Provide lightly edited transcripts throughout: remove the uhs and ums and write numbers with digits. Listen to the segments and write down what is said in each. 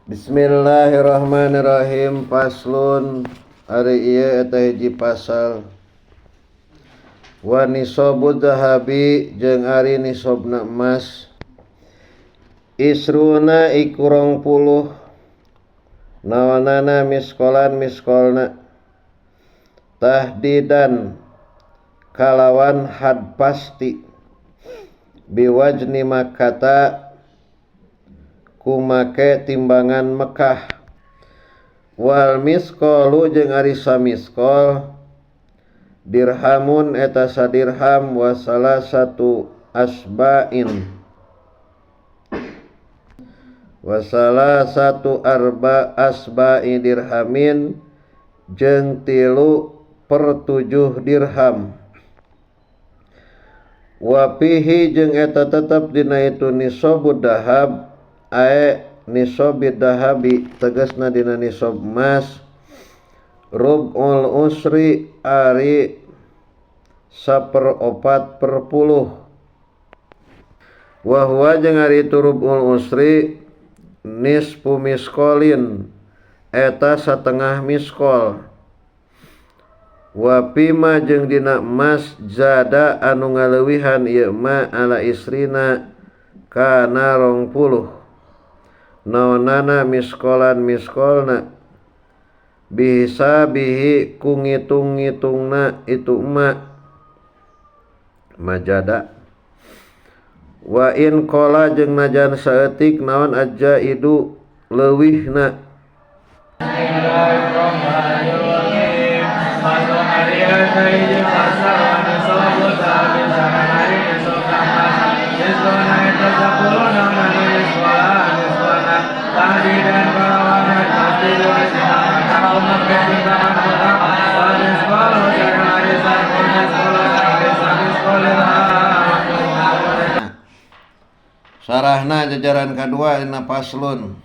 Bismillahirrahmanirrahim. Faslun ari ieu eta hiji pasal. Wa nisabu dzahabi jeung ari nisabna emas isruna iku 20 naonana miskolan miskolna tahdidan kalawan had pasti biwajni makata kumake timbangan Mekah wal miskolu jeung ari samiskol dirhamun eta sadirham wa salasatu asba'in wa salasatu arba asba'i dirhamin jeung 3/7 dirham wa fihi jeung eta tetep dina itu nisabud dahab ae nisobid dahabi tegasna dina nisob emas rub'ul usri ari 1/4/10 wa huwa jeung ari itu rub'ul usri nisfu miskolin eta setengah miskol wa fima jeung dina emas zada anu ngaleuwihan ieu ma ala isrina kana 20 naonana miskolan miskolna bihisabihi ku ngitung-ngitungna itu ma majada wa in qala jeung najan saeutik naon ajaidu leuwihna. Sarahna jajaran kadua dina paslon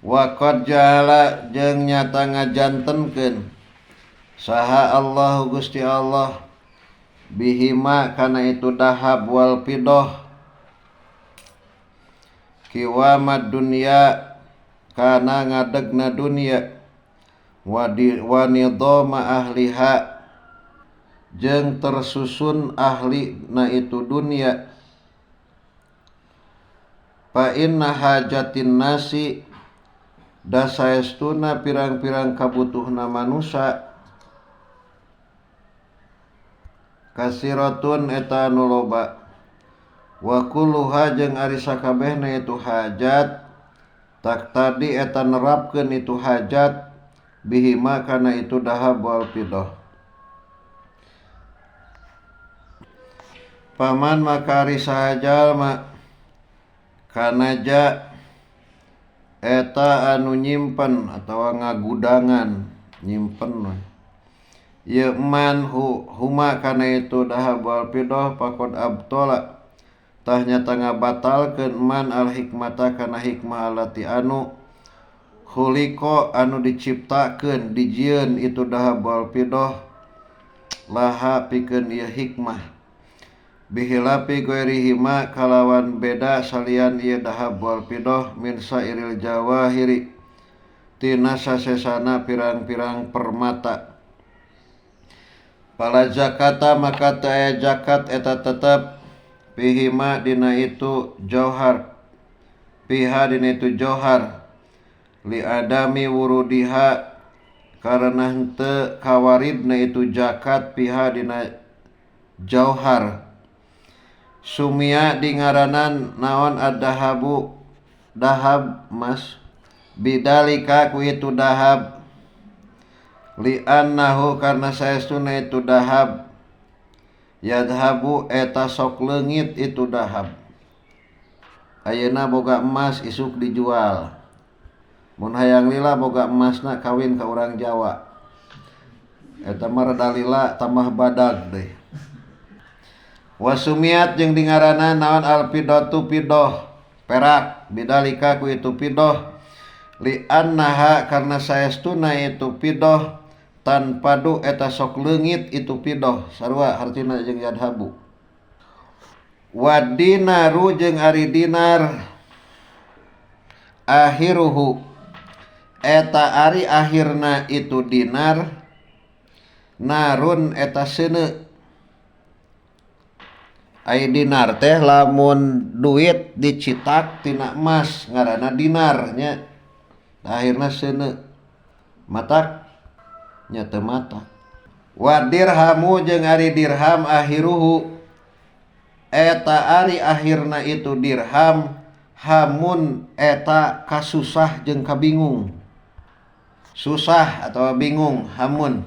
wa qad ja'ala jeung nyata ngajantenkeun saha Allahu Gusti Allah bihima kana itu dahab wal fidah kiwamad dunya kana ngadegna dunya wa nidhama ahliha jeung tersusun ahli na itu dunya fa inna hajatin nasi da saestuna pirang-pirang kabutuhna manusa kasiratun eta anu loba wa kulluha jeung ari sakabehna itu hajat tak tadi eta nerapkeun itu hajat bihima kana itu dahab wal fidah. Paman maka ari saha jalma kanaja eta anu nyimpen atawa ngagudangan nyimpen we ieu man huma kana itu dahab wal fidah faqad abtala tah nyata ngabatalkeun man al hikmata kana hikmah allati anu khuliqa anu diciptakeun dijieun itu dahab wal fidah laha pikeun ieu hikmah bihilapi ghairihima kalawan beda salian ieu dahab wal fidah min sairil jawahiri tina sasesana pirang-pirang permata. Pala zakata maka teu aya zakat eta tetep fihima dina itu jauhar piha dina itu jauhar li adami wurudiha karena henteu kawaridna itu zakat piha dina jauhar. Sumia dingaranan naon ad-dahabu dahab mas bidalika ku itu dahab li annahu karena saestuna itu dahab yadhabu eta sok leungit itu dahab. Ayeuna boga emas isuk dijual mun hayang lila boga emasna kawin ka urang Jawa eta mah rada lila tambah badag deui. Wasumiat jeung dingaranan naon al-fidatu fidah perak bidalika ku itu fidah li annaha karena saestuna itu fidah tanpadu eta sok leungit itu fidah sarua hartina jeung yadhabu. Wa dinaru jeung ari dinar Akhiruhu eta ari akhirna itu dinar narun eta seuneu. Ai dinar teh lamun duit dicitak tina emas ngaranna dinar nya. Akhirna seuneu matak nya teu matak. Wa dirhamu jeung ari dirham akhiruhu eta ari akhirna itu dirham hamun eta kasusah jeung kabingung. Susah atau bingung hamun.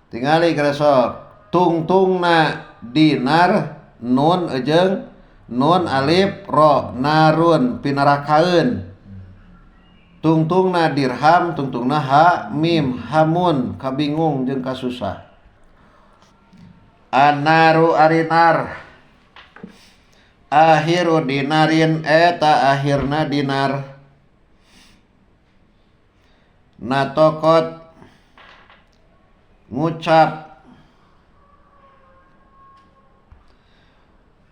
Tingali kresok tungtungna dinar nun jeung nun alif ro narun pinarakaeun. Tungtungna dirham tungtungna ha mim hamun kabingung jeung kasusah. Anaru arinar akhiru dinarin eta akhirna dinar. Natokot ngucap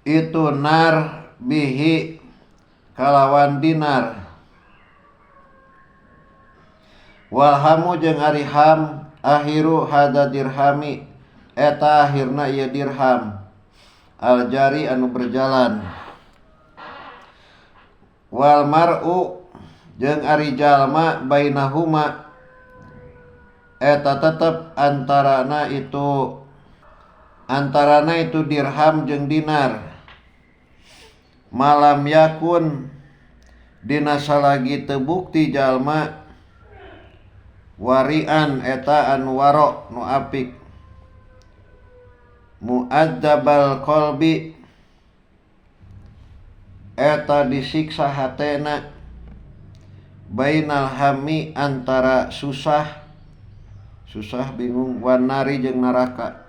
itu nar bihi kalawan dinar. Walhamu jeung ari ham akhiru hada dirhami eta akhirna ieu dirham aljari anu berjalan. Wal mar'u jeung ari jalma bainahuma eta tetep antarana itu dirham jeung dinar. Malam yakun dina salagi teu bukti jalma warian eta anu waro nu apik muadzabal qalbi eta disiksa hatena bainal hami antara susah susah bingung wanari jeung neraka.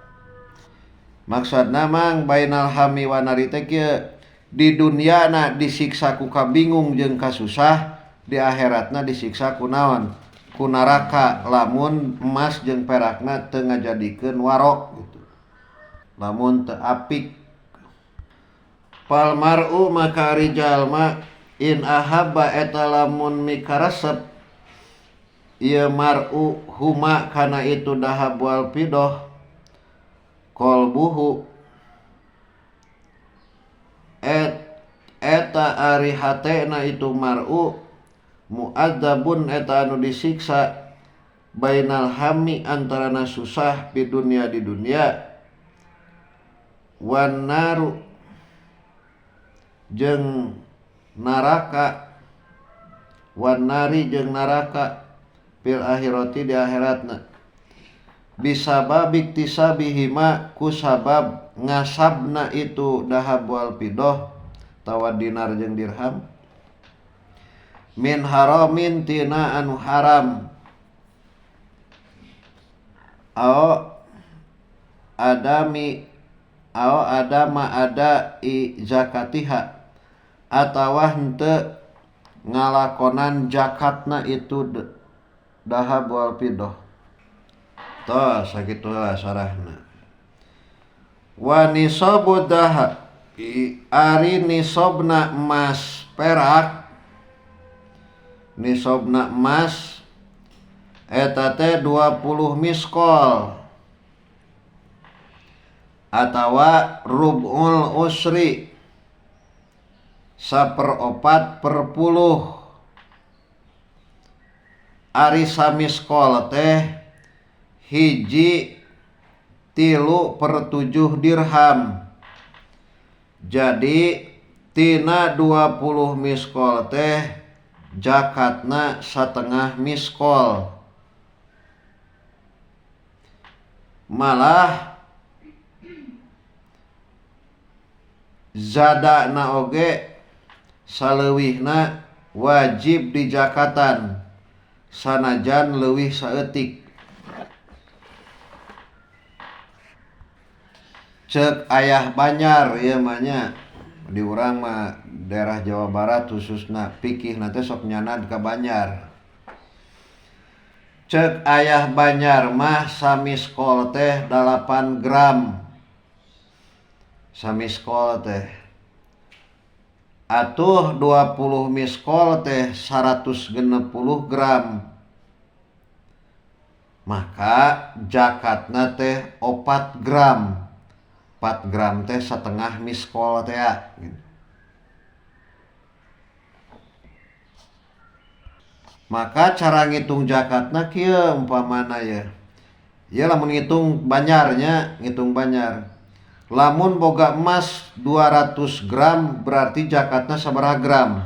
Maksudna mang bainal hami wanari teh kieu, di dunyana disiksa ku kabingung jeung kasusah, di akhiratna disiksa ku naon? Ku neraka lamun emas jeung perakna teu ngajadikeun warok gitu. Lamun teu apik. Fal mar'u maka ari jalma in ahabba eta lamun mikaresep ieu mar'u huma kana itu dahab wal fidah qalbuhu eta ari hatena itu mar'u mu'adzabun eta anu disiksa bainal hami antarana susah di dunia di dunia wan naru jeung neraka wan nari jeung neraka fil akhirati di akhiratna bisabab iktisabihima ku sabab ngasabna itu dahab wal fidah tawa dinar jeung dirham min haramin tina anu haram ao adami ao adama ada i zakatiha atawa henteu ngalakonan zakatna itu dahab wal fidah. Tah sakitu lah sarahna. Wa nisabu dahab ari nisobna emas perak nisobna emas eta teh 20 miskol atawa rub'ul usri 1/4 per 10. Ari samiskol teh 1 3/7 dirham. Jadi tina 20 miskol teh zakatna 1/2 miskol. Malah zadana oge saleuwihna wajib dijakatan sanajan leuwih saeutik. Cek ayah Banjar ieu mah nya, di urang mah daerah Jawa Barat khususna pikihna teh sok nyanad ka Banjar. Cek ayah Banjar mah samiskol teh 8 gram. Samiskol teh. Atuh 20 miskol teh 160 gram. Maka zakatna teh 4 gram. 4 gram teh setengah miskol teh ya. Maka cara ngitung zakatna kieu umpamana ya. Ieu lamun ngitung banjarnya, ngitung banjar. Lamun boga emas 200 gram berarti zakatna sabaraha gram?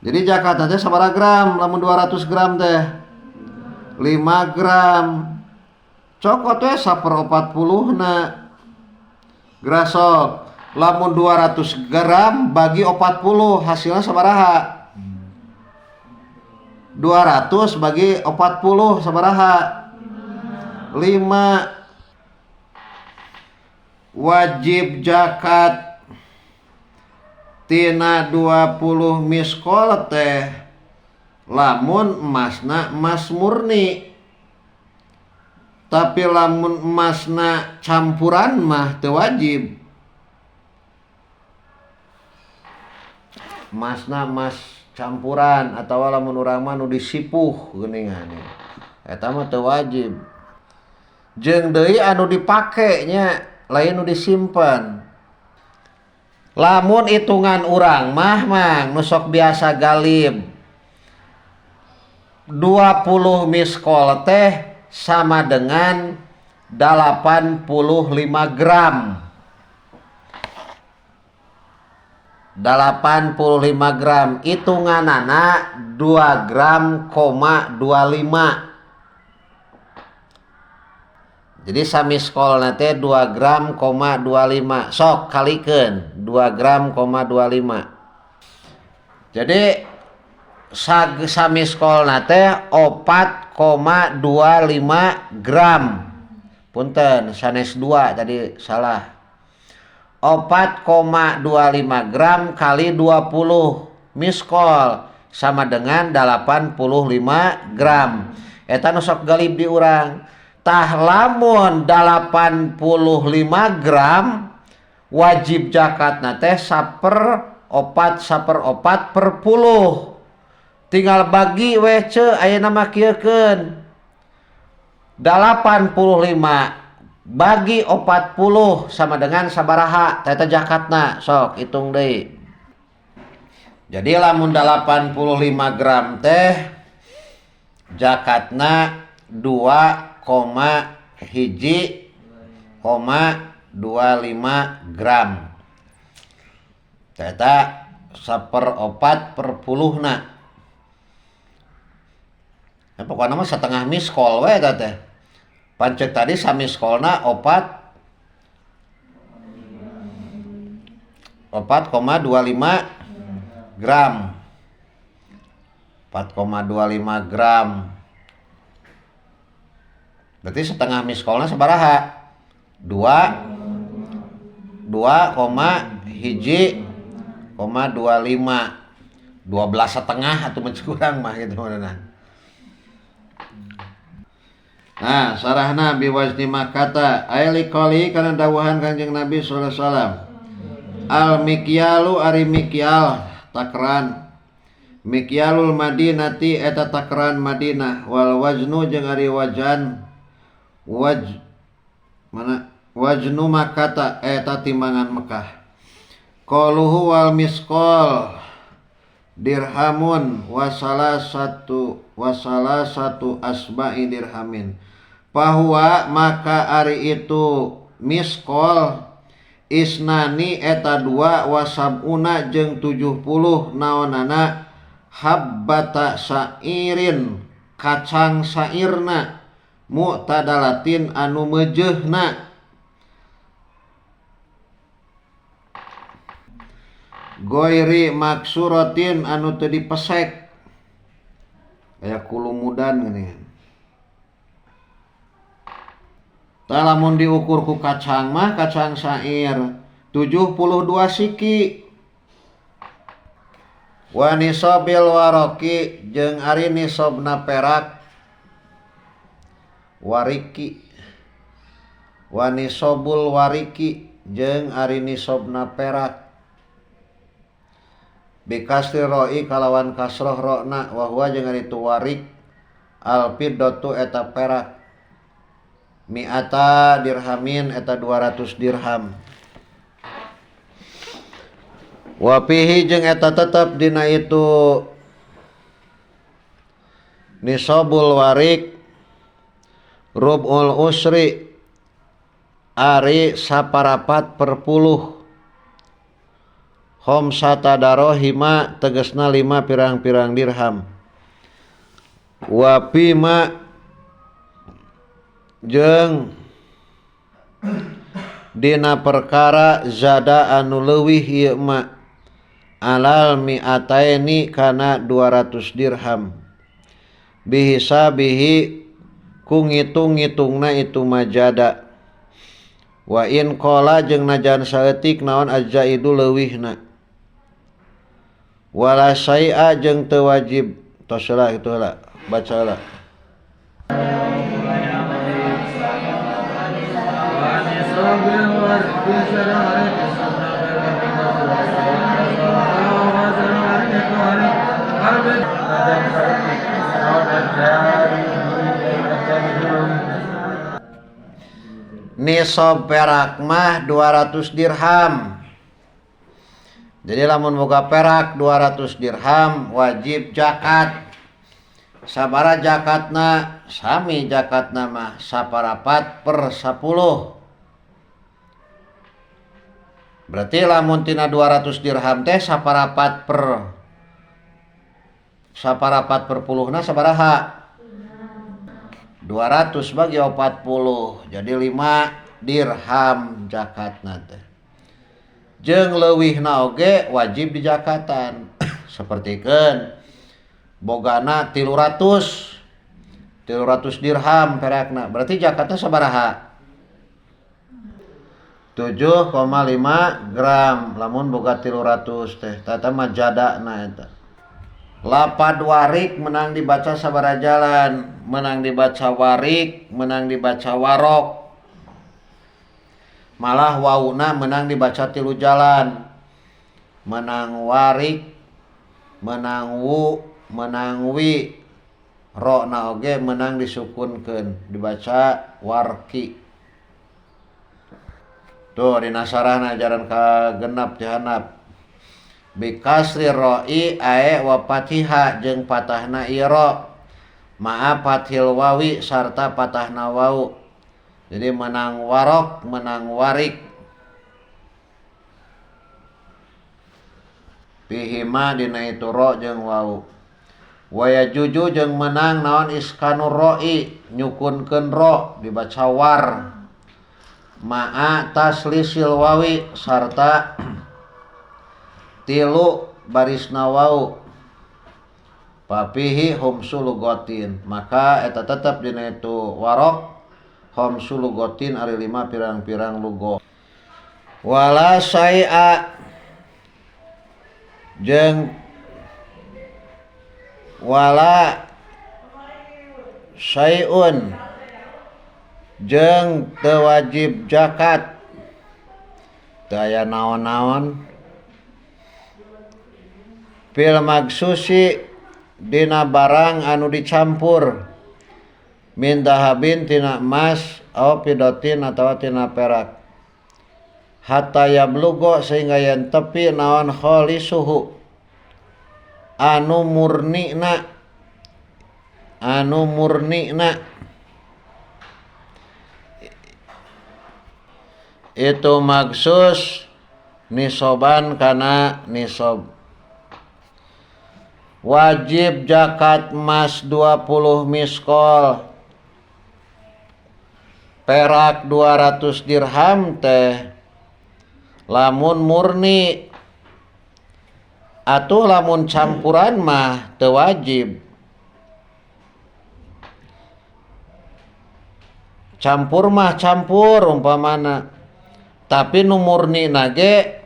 Jadi zakatna teh sabaraha gram lamun 200 gram teh? 5 gram. Cokot we 1/40-na. Grasok. Lamun 200 gram bagi 40 hasilnya sabaraha? 200 bagi 40 sabaraha? 5. Wajib zakat tina 20 miskol teh lamun emasna emas murni. Tapi lamun emasna campuran mah teu wajib. Emasna emas campuran atawa lamun urang mah nu disipuh geuningan. Eta mah teu wajib. Jeung deui anu dipake nya lain nu disimpen. Lamun hitungan urang mah mang nu sok biasa galib 20 miskol teh sama dengan 85 gram. 85 gram hitunganana 2 gram koma 25. Jadi samiskol teh 2 gram koma 25. Sok kalikeun 2 gram koma 25. Jadi samiskol teh 4,25 gram. Punten sanes 2 tadi salah. 4,25 gram kali 20 miskol sama dengan 85 gram. Eta nu sok galib di urang. Tah lamun 85 gram wajib zakatna teh 1/4 1/4 per puluh. Tinggal bagi we ce ayeuna mah kieukeun. 85 bagi 40 sama dengan sabaraha eta zakatna sok hitung deui. Jadi lamun 85 gram teh zakatna 2,1,25 gram. Eta 1/4 per puluhna. Ya, pokoknya mah setengah miskol we eta teh. Pancet tadi samiskolna 4,25 gram. 4,25 gram. Berarti setengah miskolna sabaraha? 2,1,25. 12,5 atau kurang mah gitu mana. Nah, sarahna biwazni makata aili qali kana dawuhan Kanjeng Nabi sallallahu alaihi wasallam. Al mikyalu ari mikyal takran. Mikyalul Madinati eta takran Madinah wal waznu jeung ari wajan waj mana wajnu makata eta timbangan Mekah. Qaluhu wal misqal dirhamun wasalah satu asba'i dirhamin. Bahwa maka ari itu miskol isnani eta 2 wasabuna jeung 70 naonana habbata sairin kacang sairna mu'tadalatin anu meujeuhna. Goiri maksuratin anu teu dipesek aya kulumudan geuningan. Tah lamun diukur ku kacang mah kacang sair 72 siki. Wa nisabil waroki jeung ari nisabna perak wariki. Wa nisabul wariki jeung ari nisabna perak. Bikasri ro'i kalawan kasroh ro'na wa huwa jeung ari itu warik al fiddatu eta perak mi'ata dirhamin eta 200 dirham. Wa fihi jeung eta tetep dina itu nisabul warik rub'ul usri ari saparapat per puluh khamsata darohima tegesna 5 pirang-pirang dirham. Wa fima jeung dina perkara zada anu leuwih ieu ma alal mi'ataini kana 200 dirham bihisabihi ku ngitung-ngitungna itu majada. Wa in qala jeung najan saeutik naon azzaidu leuwihna wala syai'a jeung teu wajib. Tos heula kitu heula baca heula. Nisab perak mah 200 dirham. Jadi lamun boga perak 200 dirham wajib zakat. Sabara zakatna? Sami zakatna mah saparapat per 10. Berarti lamun tina 200 dirham teh saparapat per puluhna sabaraha? 200 bagi 40 jadi 5 dirham zakatna teh. Jeung leuwihna oge wajib dijakatan. Sapertikeun bogana 300 dirham perakna, berarti zakatna sabaraha? 7,5 gram lamun boga 300 teh. Tata mah jadana eta. Lapad warik menang dibaca sabaraha jalan, menang dibaca warik, menang dibaca warok. Malah wauna menang dibaca 3 jalan. Menang warik, menang wu, menang wi. Rokna oge menang disukunkeun, dibaca warki. Tuh dina sarahna ajaran kagenap jahanap. Bikasri ro'i ae wa fatiha jeung patahna iro ma'a fathil wawi sarta patahna wau. Jadi menang warok, menang warik. Pihima dina itu ro jeung wau. Waya juju jeung menang naon iskanur ro'i nyukunkeun ro dibaca war. Ma'a taslisil wawi sarta 3 barisna wau. Papihi humsu lugotin, maka eta tetep dina itu warok khamsu lugotin ari 5 pirang-pirang lugo. Wala syai'a jeung wala syai'un jeung teu wajib zakat. Teu aya naon-naon fil magsusi dina barang anu dicampur min dahabin tina emas au fidatin atawa tina perak hatta yablugo sehingga yen tepi naon kholisuhu anu murnina itu magsus nisoban kana nisob. Wajib zakat emas 20 miskol perak 200 dirham teh lamun murni atuh lamun campuran mah teu wajib. Campur mah campur umpamana, tapi nu murni nage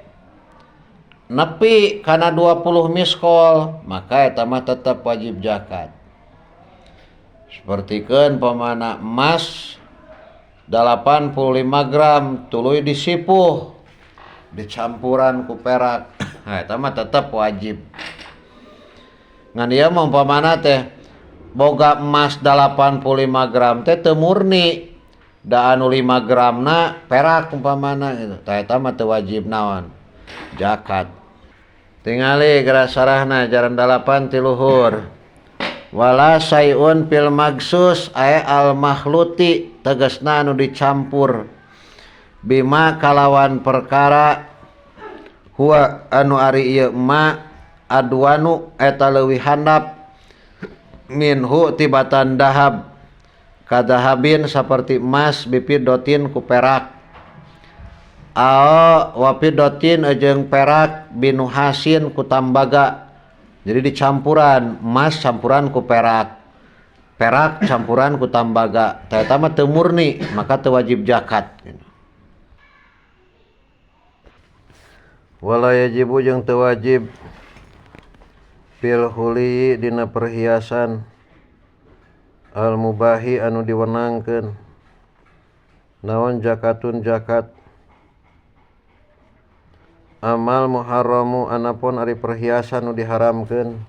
nepi kana 20 miskol maka eta mah tetep wajib zakat. Sapertikeun pamana emas 85 gram tuluy disipuh dicampuran ku perak. Nah, eta mah tetep wajib. Ngan ieu mah umpamana teh boga emas 85 gram teh teu murni. Da anu 5 gramna perak umpamana gitu. Tah eta mah teu wajib naon? Zakat. Tingali geura sarahna jaran 8 ti luhur. Wala sayun fil magsus ay al makhluti tegasna anu dicampur bima kalawan perkara huwa anu ari ieu ma adwanu eta leuwih handap minhu tibatan dahab kadahabin saperti emas bipidotin ku perak ao wapidotin jeung perak binuhasin ku tambaga. Jadi dicampuran emas campuran ku perak, perak campuran ku tambaga. Tah eta mah teu murni, maka teu wajib zakat. Wala yajibu jeung teu wajib fil huli dina perhiasan al mubahi anu diwenangkeun naon zakatun zakat. Amal muharramu anapun ari perhiasan nu diharamkeun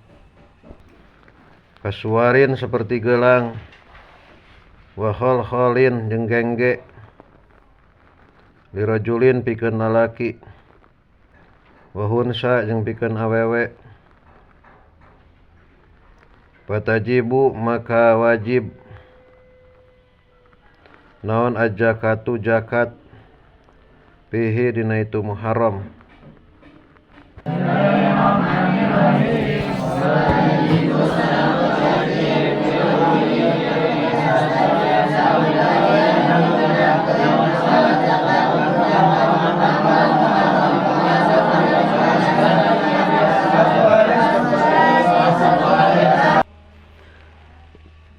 kasuarin seperti gelang wa khalkhalin jeung gengge lirajulin pikeun lalaki wa hunsa jeung pikeun awewe patajibu maka wajib naon az-zakatu zakat fihi dina itu muharram.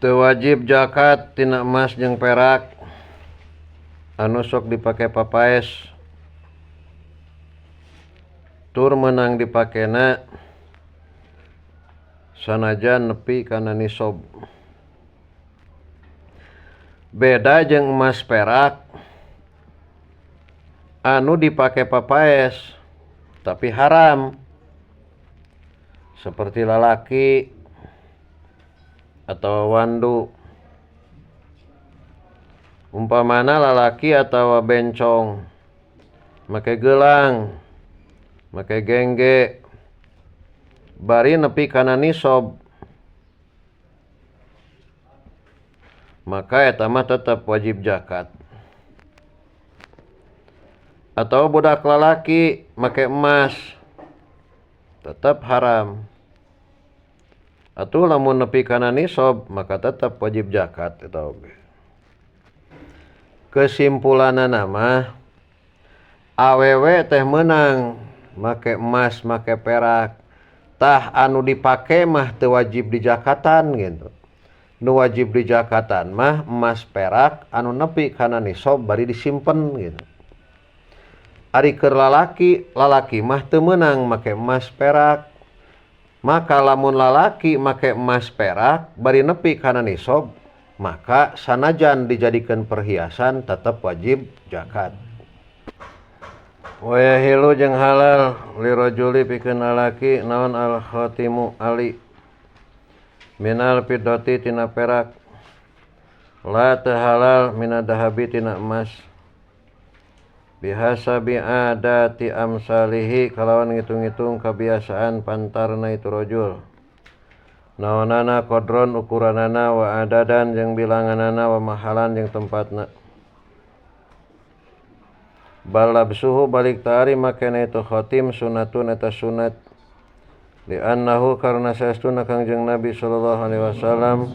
Teu wajib zakat tina emas jeung perak anu sok dipake papaes tur meunang dipakena sanajan nepi kana nisab. Beda jeung emas perak anu dipake papaes tapi haram seperti lalaki atau wandu. Umpamana lalaki atau bencong make gelang, make gengge bari nepi kana nisab, maka eta mah tetep wajib zakat. Atau budak lalaki make emas tetep haram. Atuh lamun nepi kana nisab maka tetep wajib zakat eta oge. Kesimpulanana mah awewe teh meunang make emas make perak, tah anu dipake mah teu wajib dijakatan gitu. Nu wajib dijakatan mah emas perak anu nepi kana nisab bari disimpen gitu. Ari keur lalaki, lalaki mah teu meunang make emas perak. Maka lamun lalaki make emas perak bari nepi kana nisab, maka sanajan dijadikeun perhiasan tetep wajib zakat. Wa yahilu jeung halal lirajuli pikeun lalaki naon al khatimu ali minal fiddati tina perak la teu halal minad dahabi tina emas bihasabi adati amsalihi kalawan ngitung-ngitung kebiasaan pantarna itu rajul naonana qadron ukuranana wa adadan jeung bilanganana wa mahalan jeung tempatna balabsuhu balik tari makena itu khatim sunatun eta sunat li'annahu karna saestuna Kangjeng Nabi sallallahu alaihi wasallam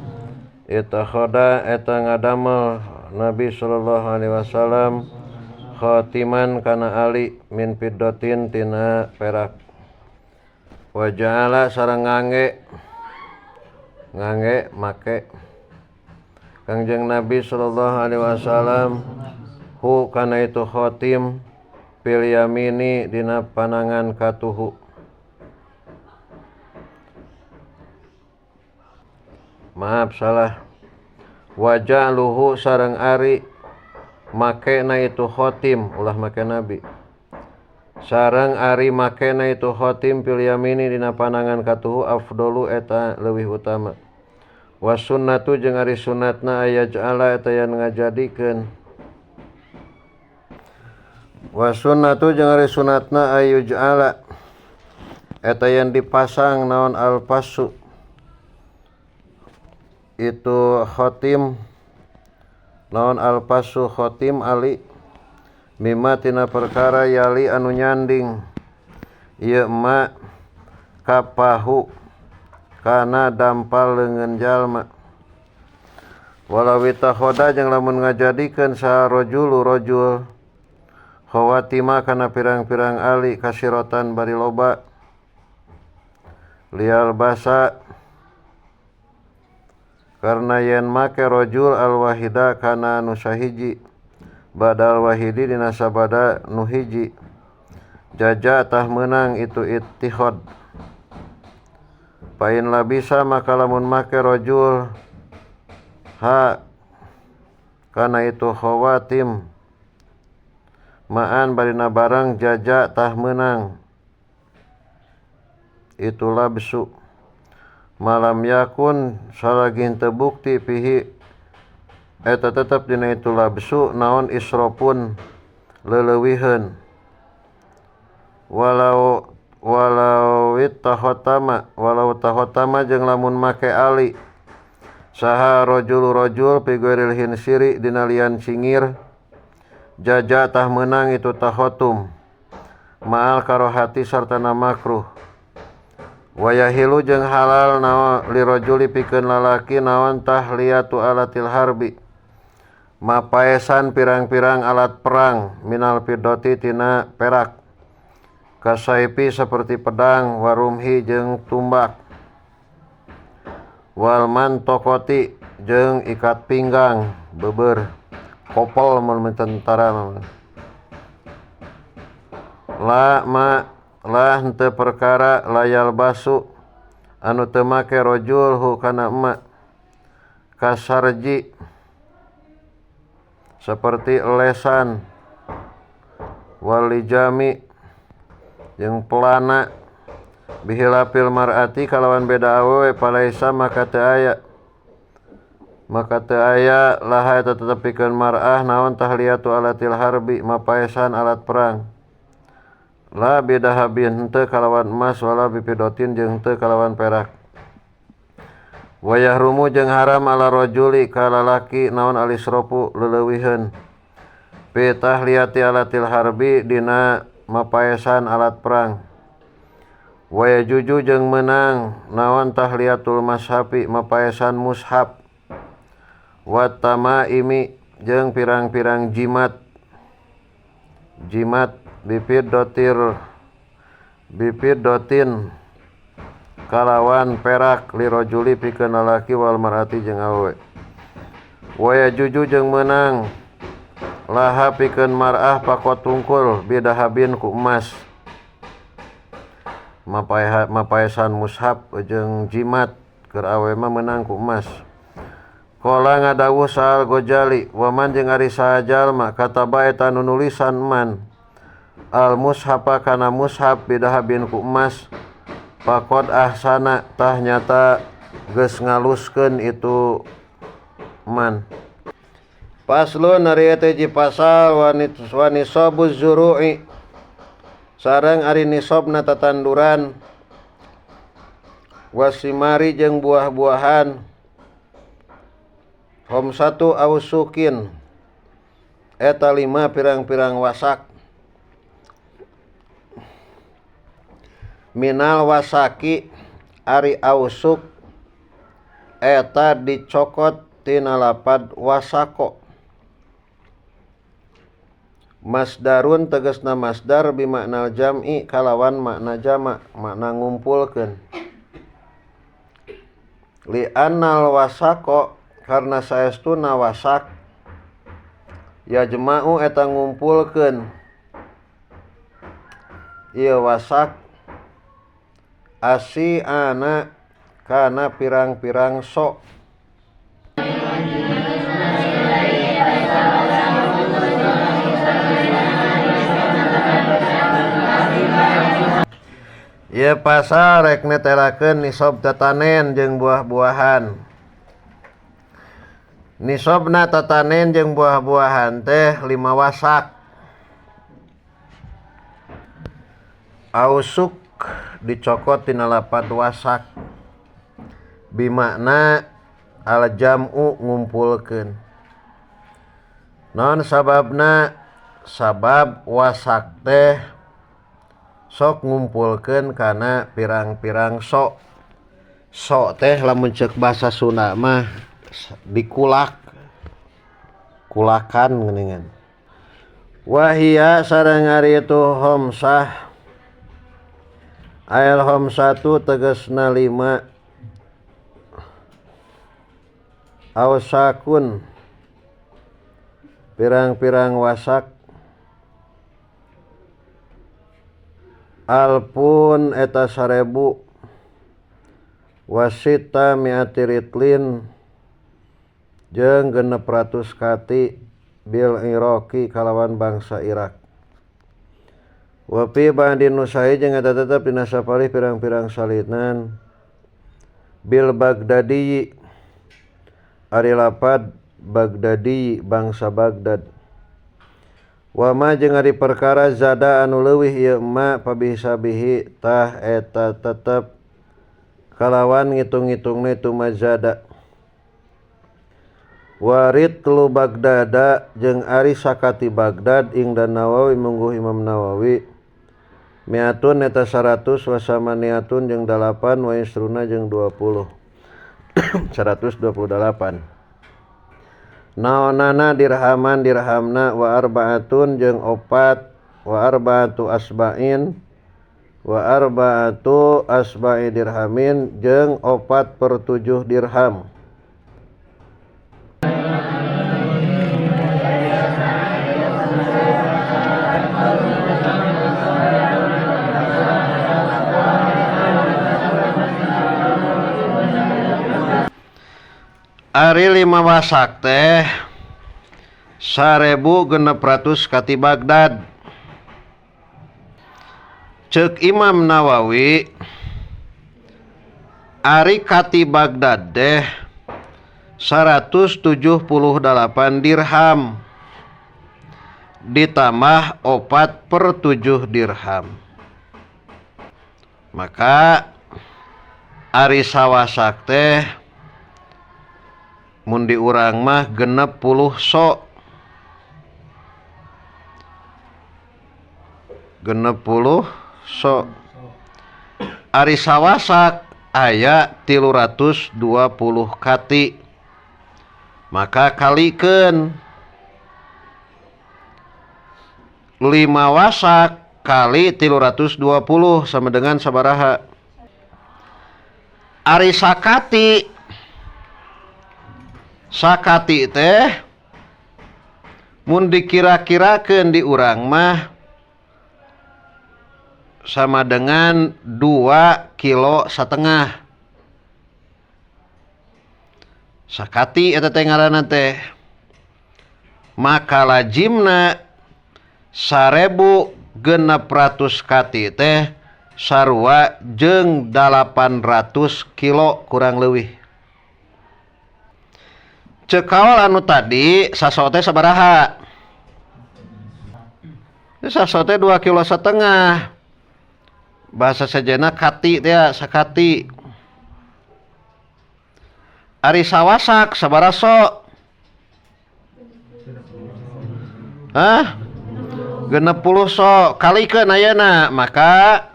itakhoda eta ngadamel Nabi sallallahu alaihi wasallam khatiman kana ali min fiddatin tina perak wa ja'ala sareng ngangge ngangge make Kangjeng Nabi sallallahu alaihi wasallam hu kana itu khatim fil yamini dina panangan katuhu. Maaf salah. Waja'luhu sareng ari make na itu khatim ulah make Nabi. Sareng ari makena itu khotim fil yamini dina panangan katuhu afdalu eta leuwih utama. Was sunnatu jeung ari sunnatna ayaj'ala eta yen ngajadikeun. Was sunnatu jeung ari sunnatna ayuj'ala eta yen dipasang naon alfasu itu khotim naon alfasu khotim ali mimma tina perkara yali anu nyanding ieu ma kapahu kana dampal leungeun jalma. Walawi takhoda jeung lamun ngajadikeun saha rajulu rajul khawatima kana pirang-pirang ali kasirotan bari loba lial basa karena yen make rajul alwahida kana nu sahiji badal wahidi dina sabada nu hiji jaja tah meunang itu ittihad. Pain labisa maka lamun make rajul ha kana itu khawatim maan barina barang jaja tah meunang itu labsu malam yakun salagi henteu bukti pihi eta tetep dina itu labsu naon isrofun leleuwiheun walau tahotama walau tahotama jeung lamun make ali saha rajul rajul fi ghairil hinsiri dina lian cingir jaja tah meunang itu tahotum ma'al karohati sartana makruh. Wayahilu jeung halal naon lirajuli pikeun lalaki naon tahliyatu alatil harbi mapaesan pirang-pirang alat perang minal fiddati tina perak kasaipi seperti pedang warumhi jeung tumbak wal mantokoti jeung ikat pinggang beber kopel mun tentara la ma lah henteu perkara layal basu anu teu make rajul hu kana emak kasarji seperti lesan walijami jeung pelana bihilafil mar'ati kalawan beda awewe palaisa maka teu aya laha eta tetep pikeun mar'ah naon tahliyatu alatil harbi mapaesan alat perang la bidahabin henteu kalawan emas wala bipidotin jeung henteu kalawan perak. Wayahrumu jeung haram ala rajuli ka lalaki naon alisrofu leleuwiheun fi tahliyati alatil harbi dina mapaesan alat perang. Wayajuju jeung meunang naon tahliyatul mashafi mapaesan mushaf wa tamaimi jeung pirang-pirang jimat jimat bipiddotin kalawan perak lirajuli pikeun lalaki wal mar'ati jeung awewe. Wayajuju jeung meunang laha pikeun mar'ah pakot tungkul bidahabin ku emas mapaesan mushaf jeung jimat keur awewe mah meunang ku emas. Qala ngadawuh sahal Ghazali waman jeung ari saha jalma kataba eta nu nulisan man al mushafa kana mushaf bidahabin ku emas faqad ahsana tah nyata geus ngaluskeun itu man. Paslon ari eta hiji pasal wa nisabuz zuru'i sareng ari nisabna tatanduran wasimari jeung buah-buahan khamsatu ausukin eta 5 pirang-pirang wasak minal wasaki ari ausuk eta dicokot tina lapad wasako masdarun tegasna masdar bimakna jam'i kalawan makna jama makna ngumpulkeun li annal wasako karena saestuna wasak yajma'u eta ngumpulkeun ieu wasak asi ana kana pirang-pirang sok. Ieu pasal rek netelakeun nisob tatanen jeung buah-buahan. Nisobna tatanen jeung buah-buahan teh 5 wasak. Ausuk dicokot tina lapad wasak. Bimakna al-jam'u ngumpulkeun. Naon sababna? Sabab wasak teh sok ngumpulkeun kana pirang-pirang sok. Sok teh lamun ceuk basa Sunda mah dikulak. Kulakan geuningan. Wahia sareng ari itu homsah. Ail homsatu tegasna 5. Ausakun pirang-pirang wasak. Alpun eta 1000 wasita miati ritlin jeung 600 kati bil Iraqi kalawan bangsa Irak. Wa fi ba'din nusai jeung eta tetep dina sapalih pirang-pirang salinan bil Baghdadi ari lapad Baghdadi bangsa Baghdad. Wa ma jeung ari perkara zada anu leuwih ieu ma pabisabihi tah eta tetep kalawan ngitung-ngitungna itu mazada. Wa ritlu Baghdada jeung ari sakati Baghdad ing dan Nawawi mungguh Imam Nawawi miatun eta 100 wa samaniatun jeung 8 wa isruna jeung 20. 128. Naonana dirhaman dirhamna wa arbaatun jeung 4 wa arbaatu asba'in wa arbaatu asba'i dirhamin jeung 4/7 dirham. Ari 5 wasak teh 1600 kati Baghdad. Ceuk Imam Nawawi ari kati Baghdad teh 178 dirham ditambah 4/7 dirham. Maka ari sawasak teh mun di urang mah 60 sok. 60 sok. Ari sawasak aya 320 kati. Maka kalikeun 5 wasak kali 320 sama dengan sabaraha? Ari sakati sakati teh mun dikira-kirakeun di urang mah sama dengan 2,5 kilo. Sakati eta teh ngaranna teh. Maka lajimna 1600 kati teh sarua jeung 800 kilo kurang leuwih. Ceuk kaol anu tadi saso teh sabaraha? Saso teh 2,5 kilo. Bahasa sejena kati teh sakati. Ari sawasak sabaraha sok? Hah? 60 sok kalikeun ayeuna, maka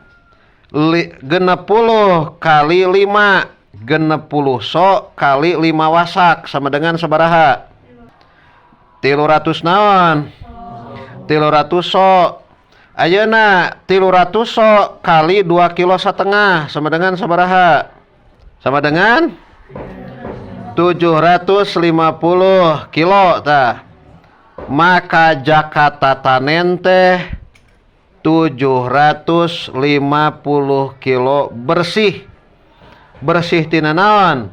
60 kali 5 60 sok kali 5 wasak sama dengan sabaraha? 300 naon? 300 sok. Ayeuna 300 sok kali 2,5 kilo sama dengan sabaraha? Sama dengan 750 kilo tah. Maka zakat tatanen teh 750 kilo bersih. Bersih tina naon?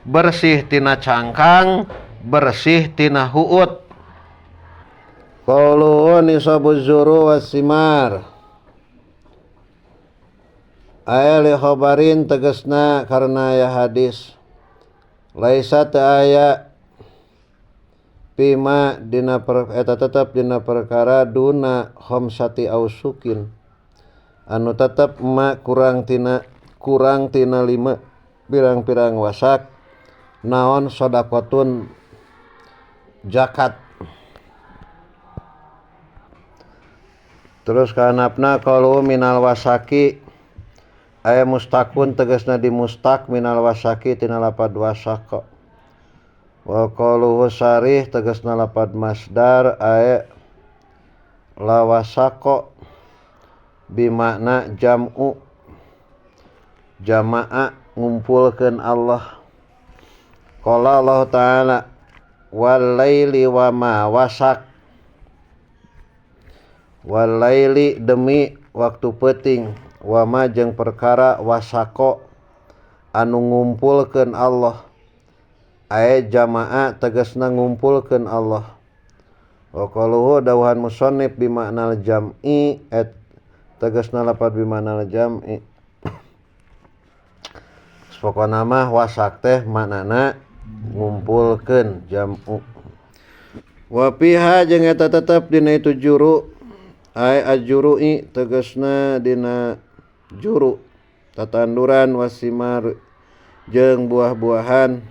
Bersih tina cangkang, bersih tina huut. Qauluhu nisabuz zuru wasimar. Aya li khabarin tegasna karena aya hadis laisa teu aya pima dina eta tetep dina perkara duna khamsati ausukin anu tetep ma kurang tina 5 pirang-pirang wasak naon sedekahun zakat. Terus kanapna qalu minal wasaki aya mustakun tegasna di mustak minal wasaki tina lapad wasaq. Wa qaluhu sarih tegasna lapad masdar aya lawasaqo bimakna jam'u jama'a ngumpulkeun Allah. Qala Allah ta'ala wal laili wa ma wasaq. Wal laili demi waktu peuting wa ma jeung perkara wasaqo anu ngumpulkeun Allah. Aya jama'a tegasna ngumpulkeun Allah. Wa qaluhu dawuhan musannif bimaknal jam'i et tegasna lapad bimaknal jam'i. Pokona mah wasak teh maknana ngumpulkeun jam'u. Wa fiha jeung eta tetep dina itu juru ay ajru'i tegasna dina juru tatanduran wasimar jeung buah-buahan.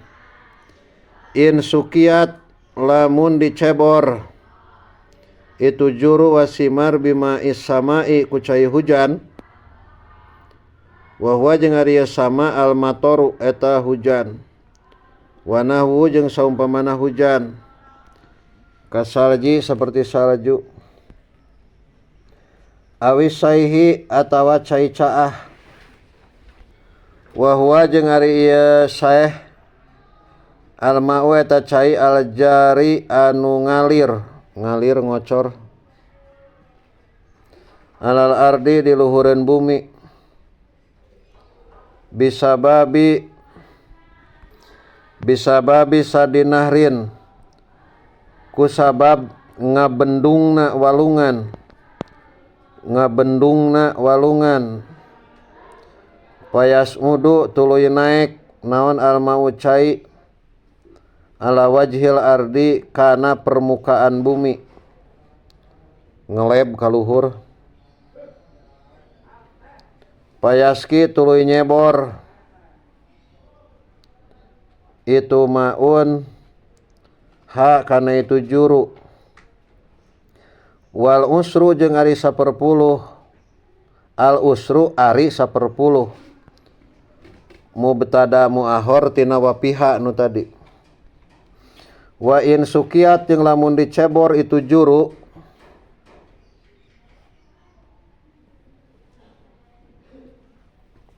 In sukiat lamun dicebor itu juru wasimar bima isama'i ku cai hujan. Wa huwa jeung ari sama al matoru eta hujan. Wa nahwu jeung saumpamana hujan. Kasalji seperti salju. Awis saihi atawa cai caah. Wa huwa jeung ari ieu saeh al ma'u eta cai al jari anu ngalir, ngalir ngocor. Alal ardi di luhureun bumi. Bisababi sadinahrin kusabab ngabendungna walungan payas mudu tuluy naek naon almau cai ala wajhil ardi kana permukaan bumi ngeleb kaluhur payaski tuluy nyebor itu maun ha kana itu juru. Wal usru jeung ari 1/10 al usru ari 1/10 mubtada muahor tina wapiha nu tadi. Wa in sukiat jeung lamun dicebor itu juru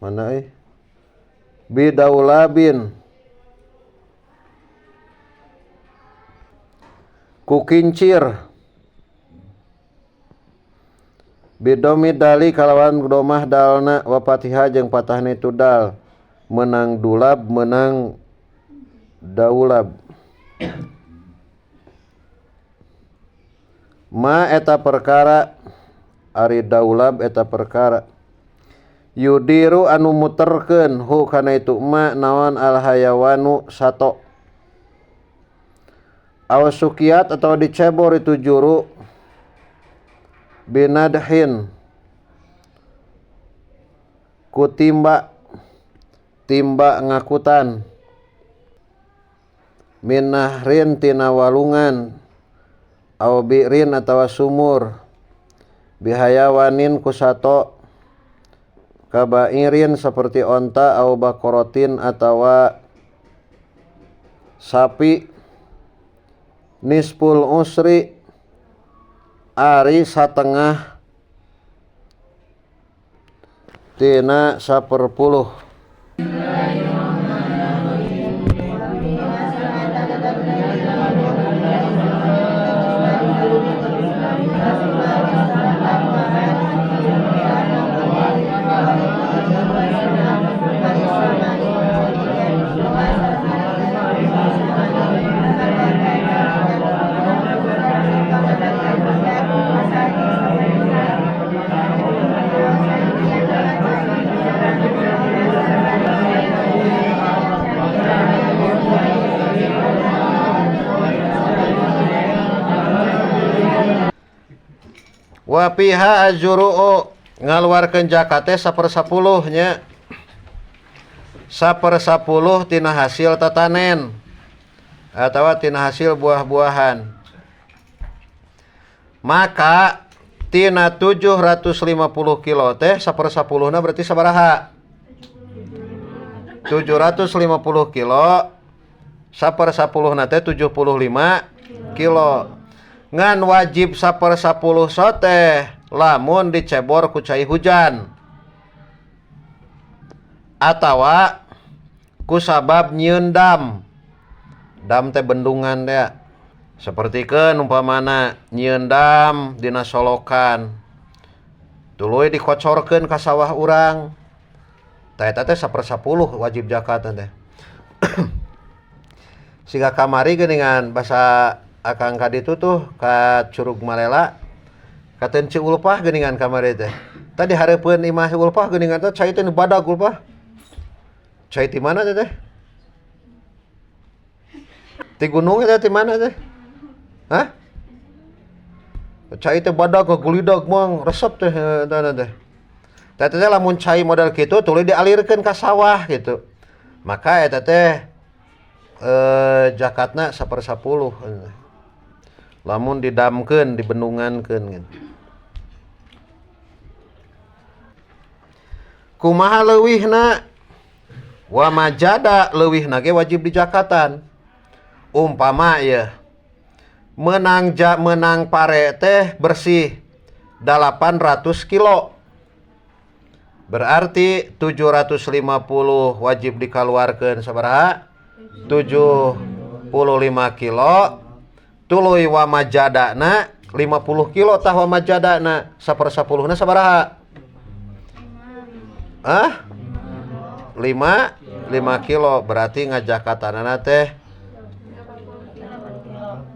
mana bidaulabin ku kincir bidomi dali kalawan domah dalna wa fatihah jeung patahna itu dal menang dulab menang daulab. Ma eta perkara ari daulab eta perkara yudiru anu muterkeun hu kana itu ma naon al hayawanu sato aw sukiat atau dicebor itu juru binadhin ku timba ngakutan minahrin tina walungan aw birin atawa sumur bihayawanin ku sato kabairin seperti onta au bakorotin atawa sapi. Nisful usri ari satengah tina 1/10. Wa fiha azru'u ngaluarkeun zakat teh 1/10 nya. 1/10 tina hasil tatanen atawa tina hasil buah-buahan. Maka tina 750 kilo teh 1/10-na berarti sabaraha? 750 kilo 1/10-na teh 75 kilo. Ngan wajib 1/10 teh lamun dicebor ku cai hujan atawa ku sabab nyieun dam. Dam teh bendungan teh. Sapertikeun umpamana nyieun dam dina solokan. Tuluy dikocorkeun ka sawah urang. Tah eta teh 1/10 wajib zakat teh. Siga kamari geuningan basa akang ka ditu tuh ka Curug Malela. Katen Ci Ulpah geuningan kamari teh. Tadi hareupeun imah Ulpah geuningan teh cai teh nu badag Ulpah. Cai ti mana teh? Ti gunung eta ti mana teh? Hah? Cai teh badag ngagulidag mang resep teh eta teh. Teh teh lamun cai model kitu tuluy dialirkeun ka sawah gitu. Maka eta teh zakatna 1/10. Lamun didamkeun, dibendungankeun gitu. Kumaha leuwihna? Wa majada leuwihna ge wajib dijakatan. Umpama ya menang pare teh bersih 800 kilo. Berarti 750 wajib dikaluarkeun sabaraha? 75 kilo. Tuluy wa majadana 50 kilo tah wa majadana 1/10-na sabaraha? Ah? 5 kilo berarti ngajakatanana teh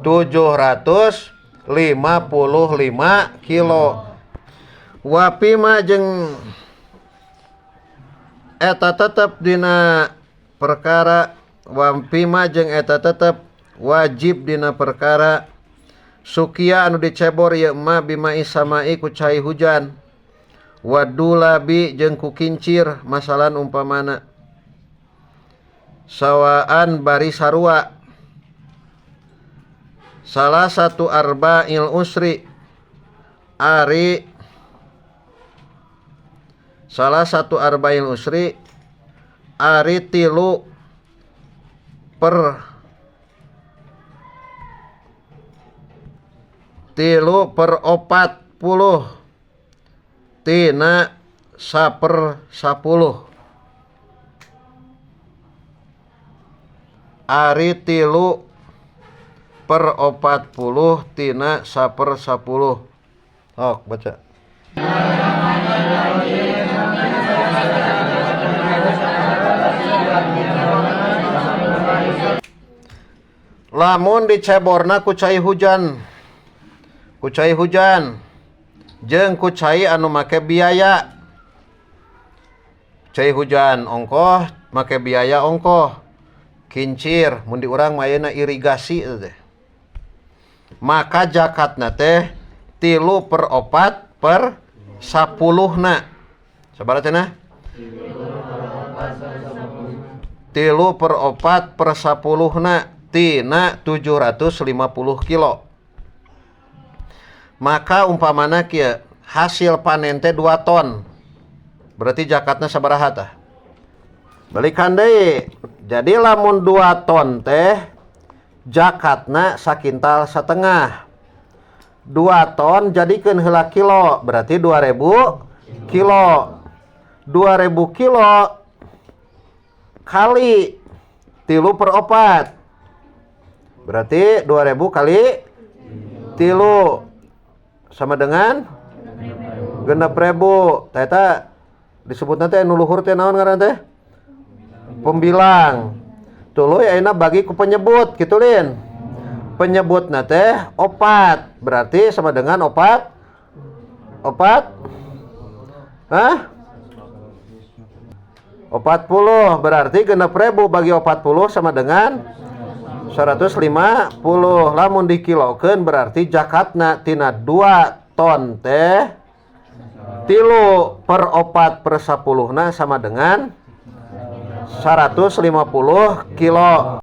755 kilo. Wa pima jeung eta tetep dina perkara wa pima jeung eta tetep wajib dina perkara sukia anu dicebor ieu ma bima isamai ku cai hujan wadulabi jeung ku kincir masalan umpamana sawaan bari sarua salah satu arba'il usri ari salah satu arba'il usri ari tilu per tilu per 40 tina 1/10 ari tilu per 40 tina 1/10. Ok, baca. Lamun diceborna ku cai hujan, ku cai hujan jeung ku cai anu make biaya. Cai hujan ongkoh make biaya ongkoh. Kincir mun di urang mah ayeuna irigasi teh. Maka zakatna teh 3/4 per 10-na. Sabaraha cenah? 3/4 per 10-na tina 750 kilo. Maka umpamana kieu hasil panen teh 2 ton. Berarti zakatna sabaraha tah? Balikan deui. Jadi lamun 2 ton teh zakatna sakintal setengah. 2 ton jadikeun heula kilo, berarti 2000 kilo. 2000 kilo kali 3/4. Berarti 2000 kali 3 sama dengan 6.000. Tah eta disebutna teh nu luhur teh naon ngaranna teh? Pembilang. Tuluy ayeuna bagi ku penyebut kitu lin. Penyebutna teh 4, berarti sama dengan 4 4. Hah? 40, berarti 6.000 bagi 40 sama dengan 150. Lamun dikilokeun berarti zakatna tina 2 Ton teh 3/4 per 10 sama dengan 150 kilo.